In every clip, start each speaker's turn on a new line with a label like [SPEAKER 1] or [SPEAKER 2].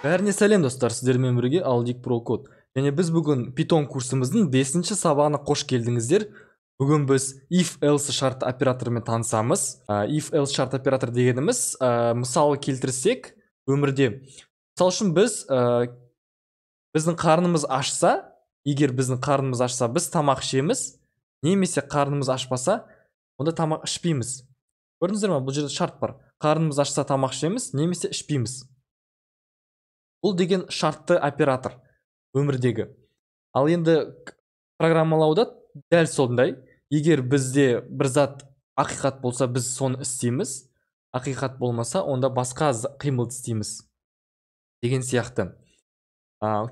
[SPEAKER 1] Бәріне сәлем, достар! Сіздермен бірге Алдик Про Код. Және біз бүгін Python курсымыздың 5 сабағына қош келдіңіздер. Бүгін біз if else шарт операторымен танысамыз. If else шарт оператор дегеніміз, мысалы келтірсек, өмірде мысалы үшін біз біздің қарнымыз ашса, егер біздің қарнымыз ашса, біз тамақ ішеміз, немесе қарнымыз ашпаса, онда тамақ ішпейміз. Көрдіңіздер ма, бұл жерде шарт бар. Қарнымыз ашса, тамақ ішеміз немесе ішпейміз. Бұл деген шартты оператор өмірдегі. Ал енді программалауда дәл сондай. Егер бізде бір зат ақиқат болса, біз соны істейміз. Ақиқат болмаса, онда басқа қимылды істейміз деген сияқты.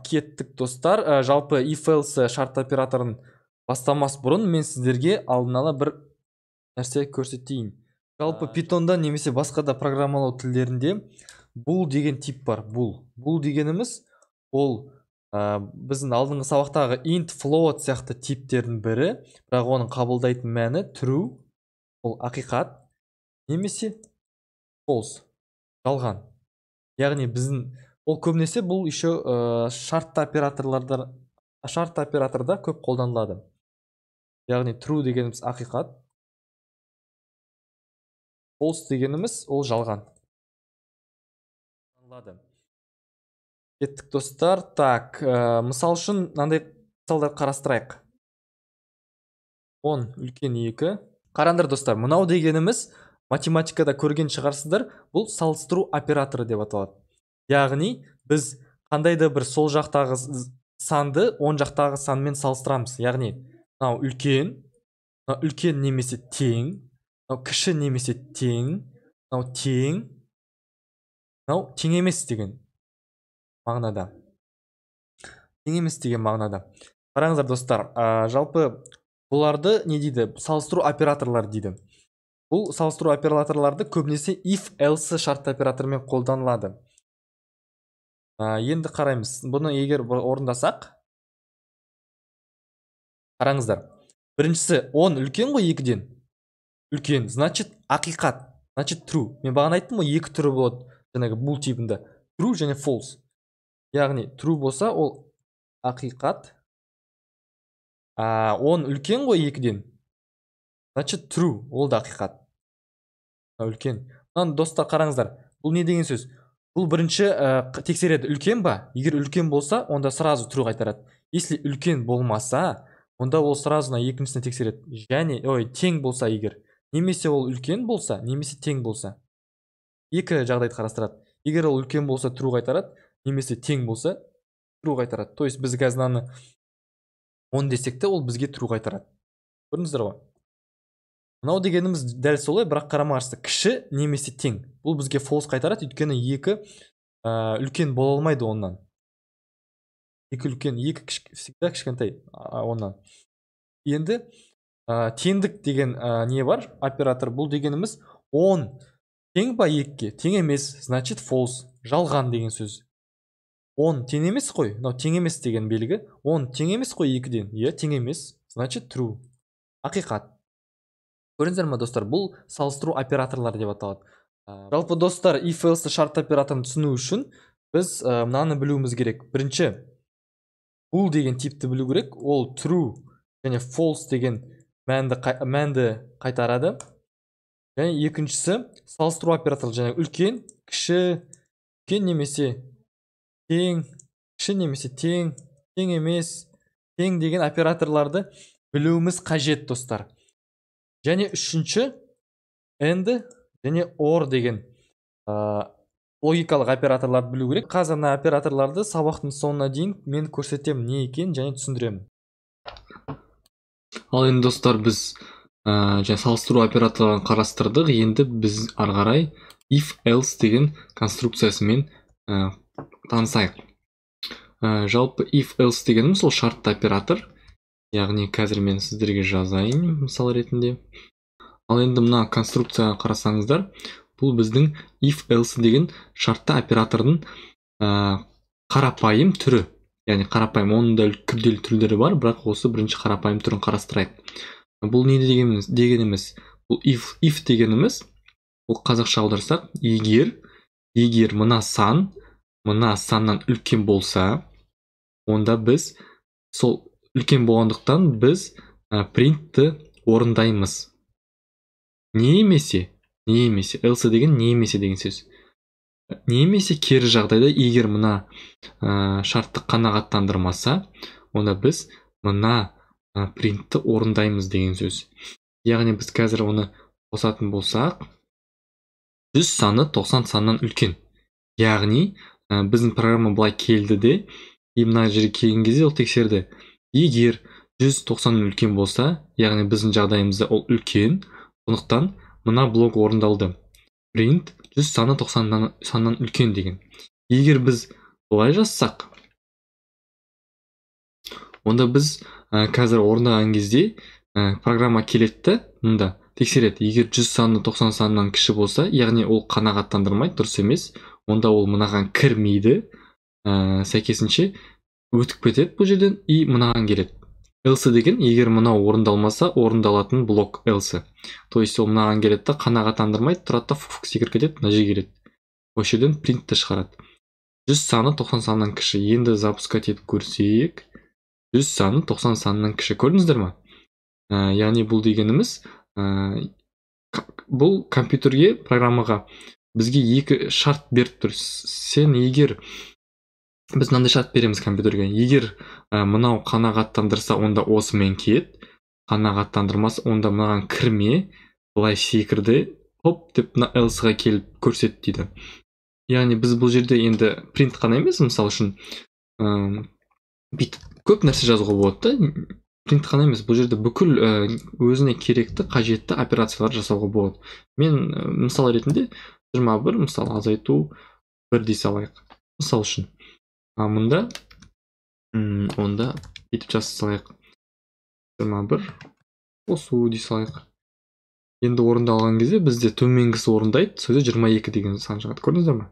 [SPEAKER 1] Кеттік, достар. Жалпы if else шарт операторын бастамас бұрын мен сіздерге алдын ала бір нәрсе көрсетейін. Жалпы Pythonда немесе басқа да программалау тілдерінде bool деген тип бар. Bool. Bool дегеніміз ол біздің алдыңғы сабақтағы int, float сияқты типтердің бірі, бірақ оның қабылдайтын мәні true, ол ақиқат, немесе false, жалған. Яғни біздің ол көбінесе бұл еще шартты операторларда, шартты операторда көп қолданылады. Яғни true дегеніміз ақиқат, false дегеніміз ол жалған. Кеттік, достар. Так, мысал үшін мынандай мысалдар қарастырайық. 10 үлкен 2. Қараңдар, достар, мынау дегеніміз математикада көрген шығарсыздар, бұл салыстыру операторы деп аталады. Яғни біз қандай да бір сол жақтағы санды оң жақтағы санмен салыстырамыз. Яғни мынау үлкен, мынау үлкен немесе тең, мынау кіші немесе тең, мынау тең, мынау тең емес деген мағынада. Тең емес деген мағынада. Қараңыздар, достар, жалпы бұларды не дейді? Салыстыру операторлары дейді. Бұл салыстыру операторларды көбінесе if else шартты оператормен қолданылады. Енді қараймыз. Бұны егер орындасақ, қараңыздар. Біріншісі 10 үлкен ғой 2-ден. Үлкен, значит ақиқат, значит true. Мен бағана айттым ғой, екі түрі болады жаңағы bool типінде. True және false. Яғни true болса, ол ақиқат. 10 үлкен ғой 2-ден. Значит true, ол да ақиқат. Мынау үлкен. Мынаны, достар, қараңыздар. Бұл не деген сөз? Бұл бірінші тексереді, үлкен ба? Егер үлкен болса, онда сразу true қайтарады. Если үлкен болмаса, онда ол сразу мына екіншісін тексереді. Және, ой, тең болса егер. Немесе ол үлкен болса, немесе тең болса. Екі жағдайды қарастырады. Егер ол үлкен болса, true қайтарады, немесе тең болса, true қайтарады. То есть біз қазір мынаны 10 десек те, ол бізге true қайтарады. Көрдіңіздер ғой? Мынау дегеніміз дәл солай, бірақ қарама-қарсы, кіші немесе тең. Бұл бізге false қайтарады, өйткені екі үлкен бола алмайды оннан. Екі үлкен, екі всегда кішкентай оннан. Енді теңдік деген не бар? Оператор. Бұл дегеніміз 10 тең ба 2-ге? Тең емес, значит false, жалған деген сөз. 10 тең емес қой, мынау тең емес деген белгі. 10 тең емес қой 2-ден. Иә, тең емес, значит true, ақиқат. Көрдіңіздер ме, достар, бұл салыстыру операторлары деп аталады. Жалпы, достар, if else шарт операторын түсіну үшін біз мынаны білуіміз керек. Бірінші, bool деген типті білу керек. Ол true және false деген мәнді қайтарады. Және екіншісі салыстыру операторы, және үлкен, кіші, үлкен немесе тең, кіші немесе тең, тең емес, тең деген операторларды білуіміз қажет, достар. Және үшінші and және or деген логикалық операторларды білу керек. Қазір мына операторларды сабақтың соңына дейін мен көрсетемін не екенін және түсіндіремін.
[SPEAKER 2] Ал енді, достар, біз жаңа салыстыру операторларын қарастырдық. Енді біз ары қарай if else деген конструкциясымен танысайық. Жалпы if else дегеніміз ол шартты оператор. Яғни қазір мен сіздерге жазайын мысал ретінде. Ал енді мына конструкцияға қарасаңыздар, бұл біздің if else деген шартты оператордың қарапайым түрі. Яғни қарапайым, оның да күрделі түрлері бар, бірақ осы бірінші қарапайым түрін қарастырайық. Бұл не дегеніміз? Бұл if дегеніміз, бұл қазақша аударсақ, егер мына сан мына саннан үлкен болса, онда біз сол үлкен болғандықтан біз принтті орындаймыз. Немесе, else деген немесе деген сөз. Немесе кері жағдайда егер мына шартты қанағаттандырмаса, онда біз мына принтті орындаймыз деген сөз. Яғни біз қазір оны қосатын болсақ, 100 саны 90 саннан үлкен. Яғни біздің программа былай келді де, и мына жерге келген кезде ол тексерді. Егер 190 үлкен болса, яғни біздің жағдайымызда ол үлкен, сондықтан мына блок орындалды. Print 100 саны 90 саннан үлкен деген. Егер біз былай жазсақ, онда біз қазір орындаған кезде программа келеді, мында тексереді. Егер 100 саны 90 саннан кіші болса, яғни ол қанағаттандырмайды, дұрыс емес, онда ол мынаған кірмейді, сәйкесінше өтіп кетеді бұл жерден и мынаған келеді. Else деген егер мынау орындалмаса, орындалатын блок else. То есть ол мынаған келеді да, қанағаттандырмайды, тұрады да, фук секіріп кетеді, мына жерге келеді. Осы жерден принтті шығарады. 100 саны 90 саннан кіші. Енді запускать етіп көрсек, 100 саны 90 саннан кіші. Көрдіңіздер ма? Яғни бұл дегеніміз, бұл компьютерге, программаға бізге екі шарт беріп тұр. Сен егер біз мынандай шарт береміз компьютерге, егер мынау қанағаттандырса, онда осымен кет, қанағаттандырмаса, онда мынаған кірме, былай секірді, хоп деп мына else-ға келіп көрсет дейді. Яғни біз бұл жерде енді принт қана емес, мысал үшін бүйтіп көп нәрсе жазуға болады да, принт қана емес, бұл жерде бүкіл өзіне керекті, қажетті операциялар жасауға болады. Мен мысал ретінде 21, мысал азайту 1 дей салайық, мысал үшін. Мында онда бүйтіп жаза салайық, 21 қосу дей салайық. Енді орындалған кезде бізде төменгісі орындайды, сол жерде 22 деген сан шығады. Көрдіңіздер ме?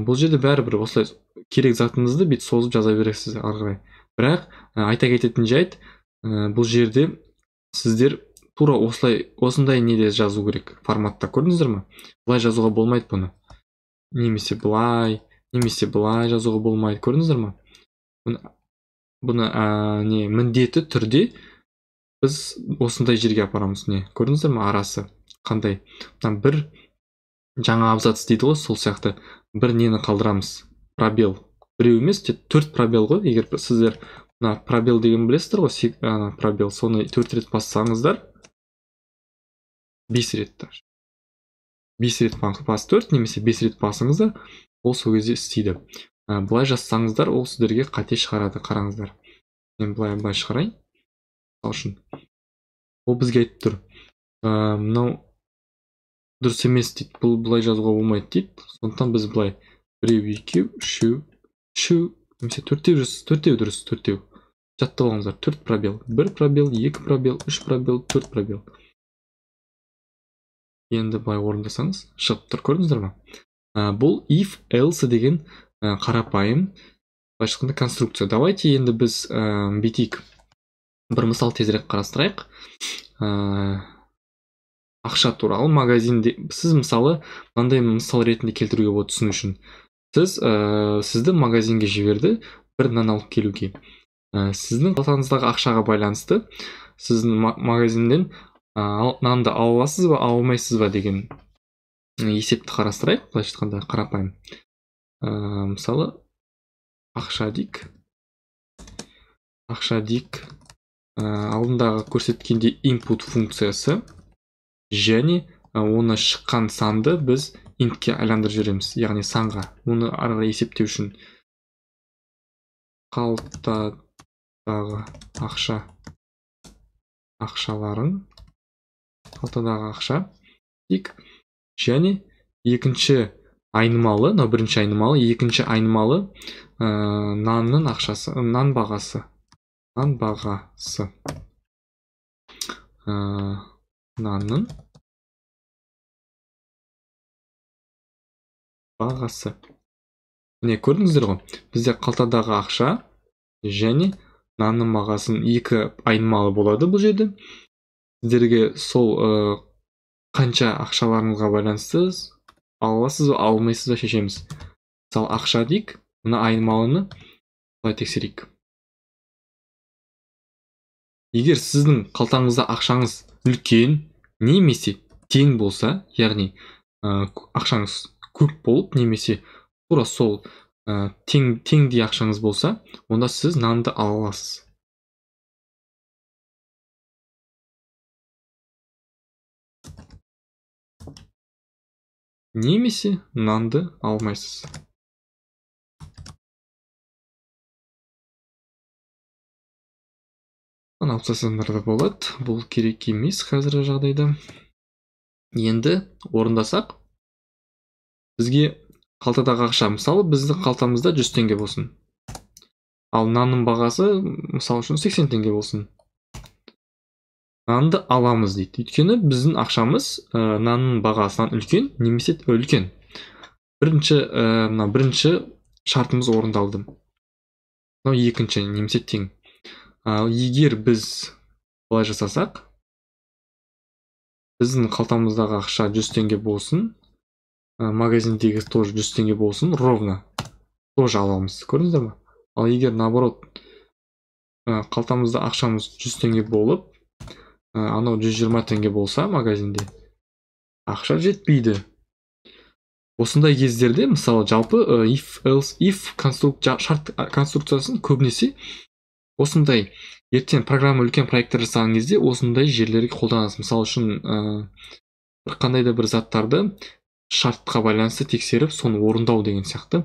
[SPEAKER 2] Бұл жерде бәрібір осылай керек затыңызды бүйтіп созып жаза бересіз ары қарай. Бірақ айта кететін жайт, бұл жерде сіздер тура осылай осындай неде жазу керек форматта. Көрдіңіздер ме? Былай жазуға болмайды бұны. Немесе былай, немесе былай жазуға болмайды. Көрдіңіздер ме? Бұны не міндетті түрде біз осындай жерге апарамыз. Не, көрдіңіздер ме, арасы қандай? Мына бір жаңа абзац дейді ғой, сол сияқты бір нені қалдырамыз? Пробел. Біреу емес, 4 пробел ғой. Егер сіздер мына пробел деген білесіздер ғой, ана пробел, соны 4 рет бассаңыздар, 5 рет даже. 5 рет бас 4 немесе 5 рет басыңыздар, ол сол кезде істейді. Былай жазсаңыздар, ол сіздерге қате шығарады, қараңыздар. Мен былай шығарайын. Мысал үшін. Ол бізге айтып тұр. Мынау дұрыс емес дейді. Бұл былай жазуға болмайды дейді. Сондықтан біз былай 1, 2, 3, 3, немесе 4 дұрыс, 4. Жаттап алыңыздар. 4 пробел. 1 пробел, 2 пробел, 3 пробел, 4 пробел. Енді былай орындасаңыз, шығып тұр, көрдіңіздер ме? Бұл if else деген қарапайым, былайша айтқанда, конструкция. Давайте енді біз бүйтейік. Бір мысал тезірек қарастырайық. Ақша туралы магазинде сіз мысалы мынандай мысал ретінде келтіруге болады түсіну үшін. Сіз сізді магазинге жіберді бір нан алып келуге. Сіздің қалтаңыздағы ақшаға байланысты сіздің магазинден нанды ала аласыз ба, ала алмайсыз ба деген есепті қарастырайық. Былайша айтқанда қарапайым. Мысалы ақша дейік. Ақша дейік. Алдындағы көрсеткенде input функциясы және оны шыққан санды біз интке айландырып жібереміз, яғни санға. Оны ары қарай есептеу үшін қалтадағы ақша ақшаларын, қалтадағы ақша дейік. Және екінші айнымалы, мынау бірінші айнымалы, екінші айнымалы нанның ақшасы, нан бағасы. Нан бағасы. Нанның бағасы. Міне көрдіңіздер ғой, бізде қалтадағы ақша және нанның бағасының екі айнымалы болады бұл жерде. Сіздерге сол қанша ақшаларыңызға байланысты ала аласыз ба, ала алмайсыз ба шешеміз. Мысалы, ақша дейік, мына айнымалыны былай тексерейік. Егер сіздің қалтаңызда ақшаңыз үлкен немесе тең болса, яғни ақшаңыз көп болып немесе тура сол теңдей ақшаңыз болса, онда сіз нанды ала аласыз. Немесе нанды алмайсыз. Алып тастасаңдар да болады. Бұл керек емес қазіргі жағдайда. Енді орындасақ, бізге қалтадағы ақша, мысалы, біздің қалтамызда 100 теңге болсын. Ал нанның бағасы, мысалы үшін, 80 теңге болсын. Нанды аламыз дейді. Өйткені біздің ақшамыз нанның бағасынан үлкен немесе үлкен. Бірінші шартымыз орындалды. Мынау екінші немесе тең. Ал егер біз былай жасасақ, біздің қалтамыздағы ақша 100 теңге болсын, магазиндегі тоже 100 теңге болсын, ровно тоже аламыз. Көрдіңіздер ме? Ал егер наоборот қалтамызда ақшамыз 100 теңге болып, анау 120 теңге болса магазинде, ақша жетпейді. Осындай кездерде, мысалы, жалпы if, else, if шарт конструкциясын көбінесе осындай ертең программа үлкен проекттер жасаған кезде осындай жерлерге қолданасыз. Мысалы үшін, бір қандай да бір заттарды шартқа байланысты тексеріп, соны орындау деген сияқты,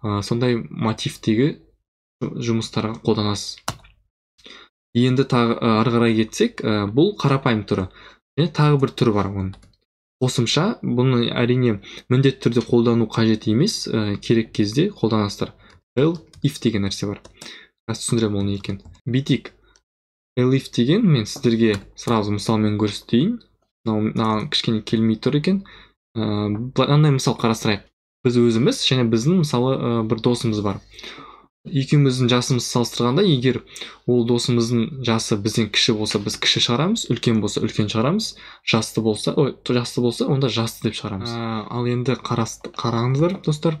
[SPEAKER 2] сондай мотивтегі жұмыстарға қолданасыз. Енді тағы ары қарай кетсек, бұл қарапайым түрі. Және тағы бір түрі бар оның. Қосымша, бұны әрине міндетті түрде қолдану қажет емес, керек кезде қолданасыздар. Elif деген нәрсе бар. Қазір түсіндіремін ол не екен. Бүйтейік. Elif деген мен сіздерге сразу мысалмен көрсетейін. Мынау кішкене келмей тұр екен. Мынандай мысал қарастырайық. Біз өзіміз және біздің, мысалы, бір досымыз бар. Екеуміздің жасымызды салыстырғанда, егер ол досымыздың жасы бізден кіші болса, біз кіші шығарамыз, үлкен болса, үлкен шығарамыз, жасты болса, ой, жасты болса, онда жасты деп шығарамыз. Ал енді қараңыздар, достар.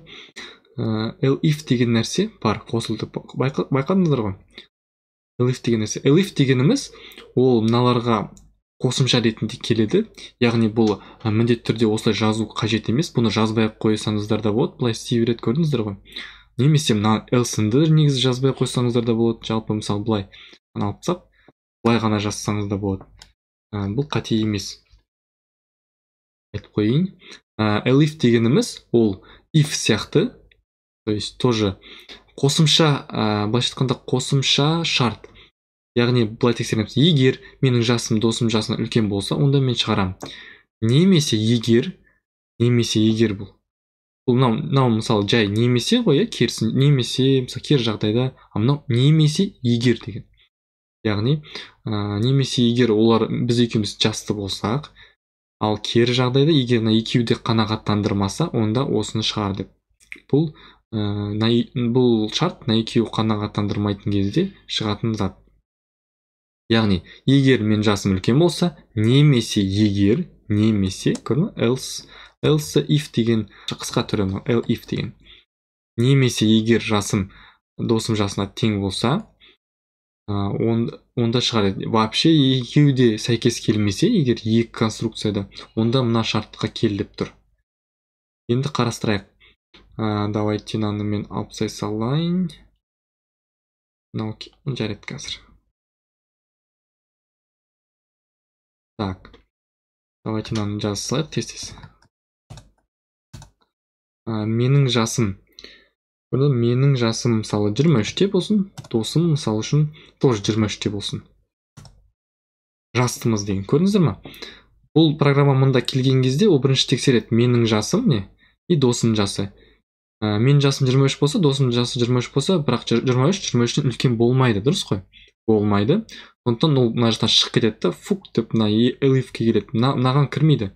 [SPEAKER 2] Elif деген нәрсе бар, қосылды. Байқадыңыздар ғой? Elif деген нәрсе. Elif дегеніміз ол мыналарға қосымша ретінде келеді. Яғни бұл міндетті түрде осылай жазу қажет емес. Бұны жазбай ақ қойсаңыздар да болады. Былай істей береді, көрдіңіздер ғой. Немесе мына else-ді негізі жазбай қойсаңыздар да болады. Жалпы мысалы былай алып тастап, былай ғана жазсаңыз да болады. Бұл қате емес. Айтып қояйын. Elif дегеніміз ол if сияқты, то есть тоже қосымша, былайша айтқанда қосымша шарт. Яғни былай тексереміз. Егер менің жасым досым жасынан үлкен болса, онда мен шығарамын. Немесе егер бұл. Бұл мынау мысалы жай немесе ғой, иә, керісін, немесе, мысалы, кері жағдайда, а мынау немесе егер деген. Яғни, немесе егер олар біз екеуміз жасты болсақ, ал кері жағдайда егер мына екеуі де қанағаттандырмаса, онда осыны шығар деп. Бұл шарт мына екеуі қанағаттандырмайтын кезде шығатын зат. Яғни, егер мен жасым үлкен болса, немесе егер, немесе, көрдің бе? Else, else if деген қысқа түрі мынау, elif деген. Немесе егер жасым досым жасына тең болса, онда шығар. Вообще екеуі де сәйкес келмесе, егер екі конструкцияда, онда мына шартқа кел деп тұр. Енді қарастырайық. Давайте мынаны мен алып тастай салайын. Мынау жарайды қазір. Так. Давайте мынаны жаза салайық тез-тез. Менің жасым. Көрдіңіз бе? Менің жасым мысалы 23-те болсын, досым мысалы үшін тоже 23-те болсын. Жастымыз деген. Көрдіңіздер ме? Бұл программа мұнда келген кезде ол бірінші тексереді. Менің жасым не? И досымның жасы. Менің жасым 23 болса, досымның жасы 23 болса, бірақ 23, 23-тен үлкен болмайды, дұрыс қой? Болмайды. Сондықтан ол мына жақтан шығып кетеді да, фук деп мына elif-ке келеді. Мынаған кірмейді.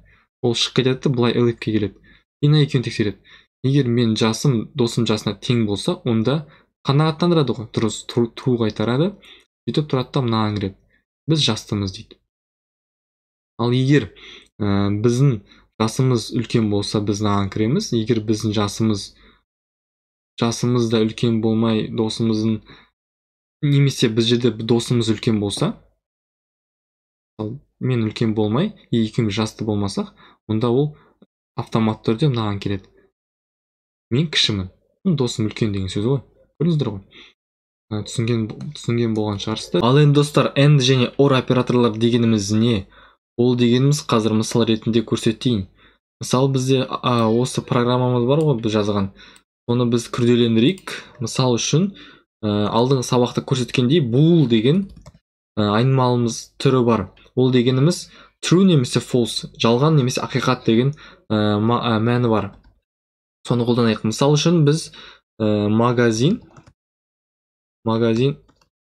[SPEAKER 2] Ол шығып кетеді да, былай elif-ке келеді. И мына екеуін тексереді. Егер мен жасым досым жасына тең болса, онда қанағаттандырады ғой. Дұрыс, true қайтарады. Сөйтіп тұрады да мынаған кіреді. Біз жастымыз дейді. Ал егер біздің жасымыз үлкен болса, біз мынаған кіреміз. Егер біздің жасымыз жасымыз да үлкен болмай досымыздың, немесе біз жерде досымыз үлкен болса, мен үлкен болмай, екеуміз жасты болмасақ, онда ол автоматты түрде мынаған келеді. Мен кішімін, досым үлкен деген сөз ғой. Көрдіңіздер ғой. Түсінген болған шығарсыздар. Ал енді достар, AND және OR операторлар дегеніміз не? Ол дегеніміз қазір мысал ретінде көрсетейін. Мысалы, бізде осы программамыз бар ғой, біз жазған. Оны біз күрделендірейік. Мысал үшін, алдыңғы сабақта көрсеткендей, bool деген айнымалымыз түрі бар. Ол дегеніміз true немесе false, жалған немесе ақиқат деген мәні бар. Соны қолданайық. Мысал үшін біз магазин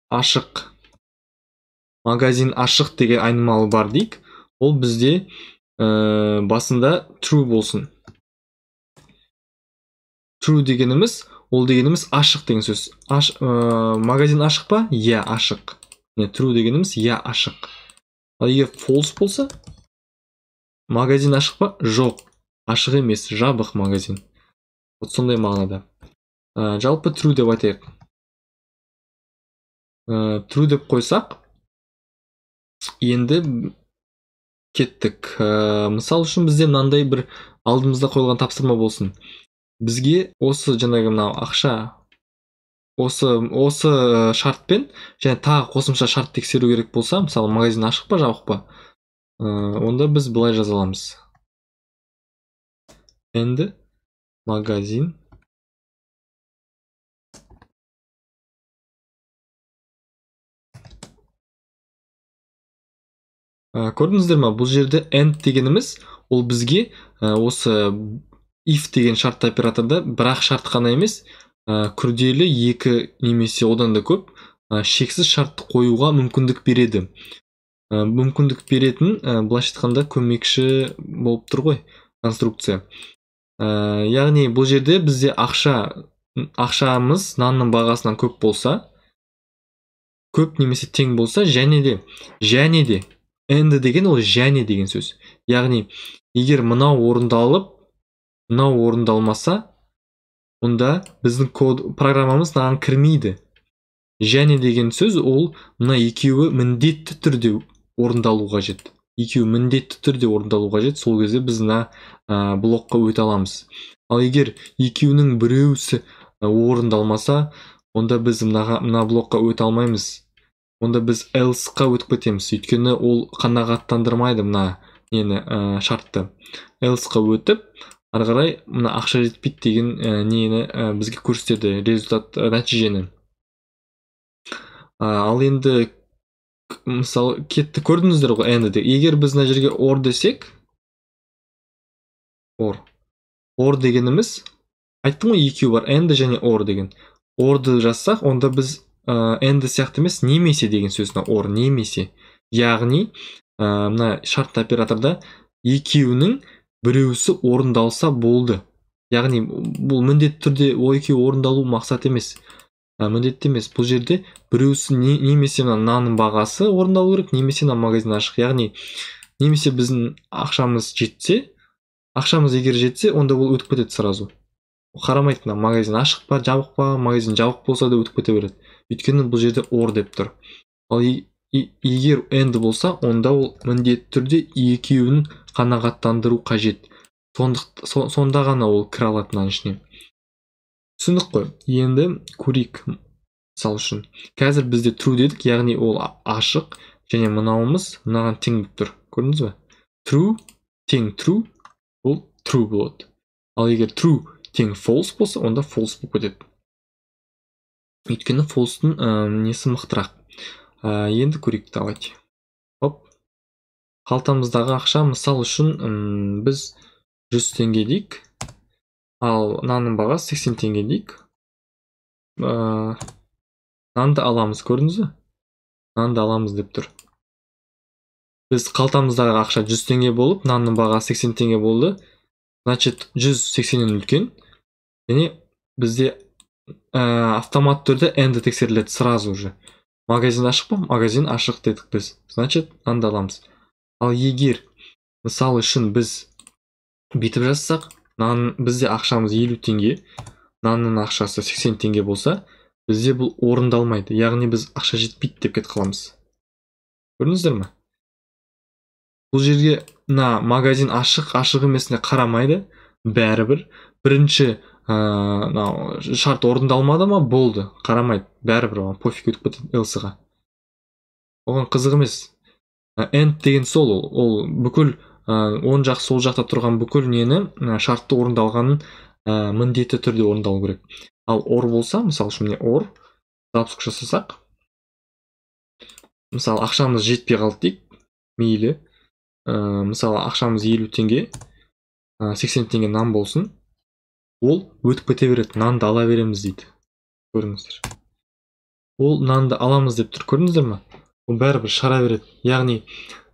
[SPEAKER 2] ашық. Магазин ашық деген айнымалы бар дейік. Ол бізде басында true болсын. True дегеніміз, ол дегеніміз ашық деген сөз. Магазин ашық па? Иә, ашық. True дегеніміз иә, ашық. Ал егер false болса, магазин ашық па? Жоқ, ашық емес, жабық магазин. Вот сондай мағынада. Жалпы true деп айтайық. True деп қойсақ, енді кеттік. Мысал үшін бізде мынандай бір алдымызда қойылған тапсырма болсын. Бізге осы жаңағы мынау ақша, осы шартпен және тағы қосымша шарт тексеру керек болса, мысалы магазин ашық па, жабық па, онда біз былай жаза аламыз. Енді магазин көрдіңіздер ма, бұл жерде AND дегеніміз ол бізге осы if деген шартты операторда бірақ шарт қана емес, күрделі екі немесе одан да көп шексіз шартты қоюға мүмкіндік береді. Мүмкіндік беретін, былайша айтқанда, көмекші болып тұр ғой конструкция. Яғни бұл жерде бізде ақшамыз нанның бағасынан көп болса, көп немесе тең болса, және де AND деген ол және деген сөз. Яғни егер мынау орындалып, мынау орындалмаса, онда біздің код программамыз мынаған кірмейді. Және деген сөз ол мына екеуі міндетті түрде орындалу қажет. Екеуі міндетті түрде орындалу қажет. Сол кезде біз мына блокқа өте аламыз. Ал егер екеуінің біреусі орындалмаса, онда біз мына блокқа өте алмаймыз. Онда біз else-қа өтіп кетеміз. Өйткені ол қанағаттандырмайды мына нені, шартты. Else-қа өтіп, ары қарай мына ақша жетпейді деген нені бізге көрсетеді, результат, нәтижені. Ал енді мысалы кетті, көрдіңіздер ғой AND де. Егер біз мына жерге OR десек, OR дегеніміз, айттым ғой, екеуі бар, AND және OR деген. OR-ды жазсақ, онда біз AND сияқты емес, немесе деген сөз, мына OR немесе. Яғни мына шартты операторда екеуінің біреусі орындалса болды. Яғни бұл міндетті түрде ол екеуі орындалу мақсат емес. Міндетті емес. Бұл жерде біреусі немесе мына нанның бағасы орындалу керек, немесе мына магазин ашық. Яғни немесе біздің ақшамыз жетсе, ақшамыз егер жетсе, онда ол өтіп кетеді сразу. Қарамайды мына магазин ашық па, жабық па, магазин жабық болса да өтіп кете береді. Өйткені бұл жерде OR деп тұр. Ал егер AND болса, онда ол міндетті түрде екеуін қанағаттандыру қажет. Сонда ғана ол кіре алады мынаның ішіне. Түсіндік қой. Енді көрейік. Мысал үшін, қазір бізде true дедік, яғни ол ашық, және мынауымыз мынаған тең болып тұр. Көрдіңіз бе? True тең true, ол true болады. Ал егер true тең false болса, онда false болып кетеді. Өйткені false-тың несі мықтырақ. Енді көрейік, давайте. Хоп. Қалтамыздағы ақша, мысал үшін, біз 100 теңге дейік. Ал нанның бағасы 80 теңге дейік. Нанды аламыз, көрдіңіз бе? Нанды аламыз деп тұр. Біз қалтамыздағы ақша 100 теңге болып, нанның бағасы 80 теңге болды. Значит, 180-нен үлкен. Және бізде автомат түрде AND тексеріледі сразу же. Магазин ашық па? Магазин ашық дедік біз. Значит, нанды аламыз. Ал егер, мысал үшін, біз бүйтіп жазсақ, нан, бізде ақшамыз 50 теңге, Нанның ақшасы 80 теңге болса, бізде бұл орындалмайды. Яғни біз ақша жетпейді деп кетіп қаламыз. Көрдіңіздер ме? Бұл жерге мына магазин ашық, ашық емесіне қарамайды. Бәрібір бірінші мынау шарт орындалмады ма, болды, қарамайды. Бәрібір оған пофиг, өтіп кетеді else-ға. Оған қызық емес. And деген сол, ол бүкіл оң жақ сол жақта тұрған бүкіл нені шартты орындалғанын міндетті түрде орындалу керек. Ал or болса, мысалы үшін міне or запуск жасасақ, мысалы ақшамыз жетпей қалды дейік, мейлі. Мысалы ақшамыз 50 теңге, 80 теңге нан болсын, ол өтіп кете береді, нанды ала береміз дейді. Көріңіздер, ол нанды аламыз деп тұр, көрдіңіздер ме? Ол бәрібір шығара береді. Яғни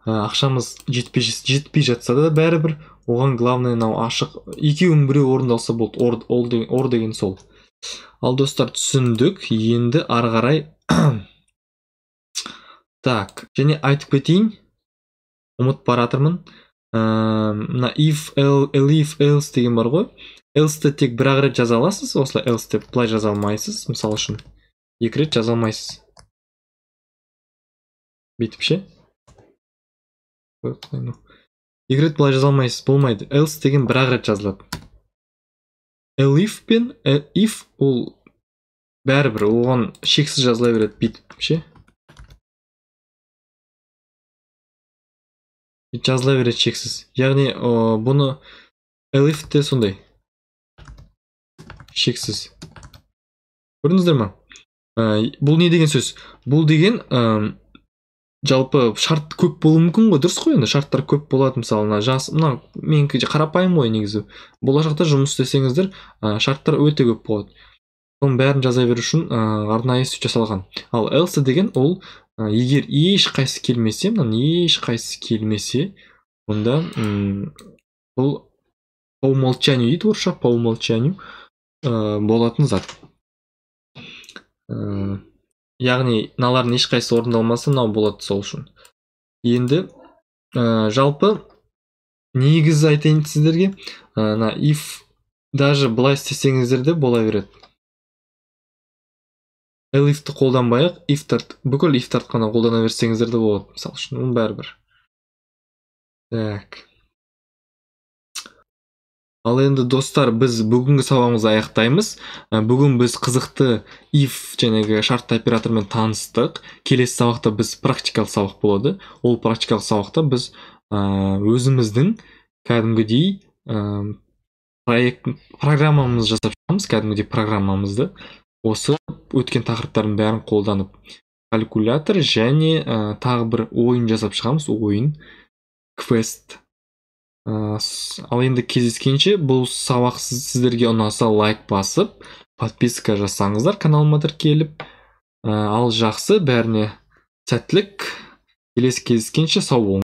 [SPEAKER 2] ақшамыз жетпей жатса да бәрібір оған главное мынау ашық, екеуінің біреуі орындалса болды. Or деген сол. Ал достар, түсіндік. Енді ары қарай так, және айтып кетейін, ұмытып бара жатырмын. Мына if, elif, else деген бар ғой. Else-ті тек бір ақ рет жаза аласыз, осылай else деп былай жаза алмайсыз. Мысалы үшін екі рет жаза алмайсыз. Бүйтіп ше? Екі рет былай жаза алмайсыз, болмайды. Else деген бір ақ рет жазылады. Elif пен if ол бәрібір оған шексіз жазыла береді, бүйтіп ше? Жазыла береді шексіз. Яғни бұны elif те сондай шексіз. Көрдіңіздер ме? Бұл не деген сөз? Бұл деген жалпы шарт көп болуы мүмкін ғой, дұрыс қой енді, шарттар көп болады. Мысалы мына жас, мына менікі қарапайым ғой негізі. Болашақта жұмыс істесеңіздер, шарттар өте көп болады. Соның бәрін жаза беру үшін арнайы сөйтіп жасалған. Ал else деген ол егер ешқайсысы келмесе, мынаның ешқайсысы келмесе, онда бұл по умолчанию дейді орысша, по умолчанию болатын зат. Яғни мыналардың ешқайсысы орындалмаса, мынау болады сол үшін. Енді жалпы негізі айтайын сіздерге, мына if даже былай істесеңіздер де бола береді. Elif'ті қолданбай-ақ, бүкіл if-тарды қана қолдана берсеңіздер де болады, мысалы үшін, оның бәрібір. Так. Ал енді достар, біз бүгінгі сабағымызды аяқтаймыз. Бүгін біз қызықты if жаңағы шартты оператормен таныстық. Келесі сабақта біз практикалық сабақ болады. Ол практикалық сабақта біз өзіміздің кәдімгідей проект программамызды жасап шығамыз, кәдімгідей программамызды. Осы өткен тақырыптардың бәрін қолданып калькулятор және тағы бір ойын жасап шығамыз, ойын квест. Ал енді кездескенше, бұл сабақ сіздерге ұнаса лайк басып, подписка жасаңыздар, каналыма тіркеліп. Ал жақсы, бәріне сәттілік. Келесі кездескенше сау болыңыз.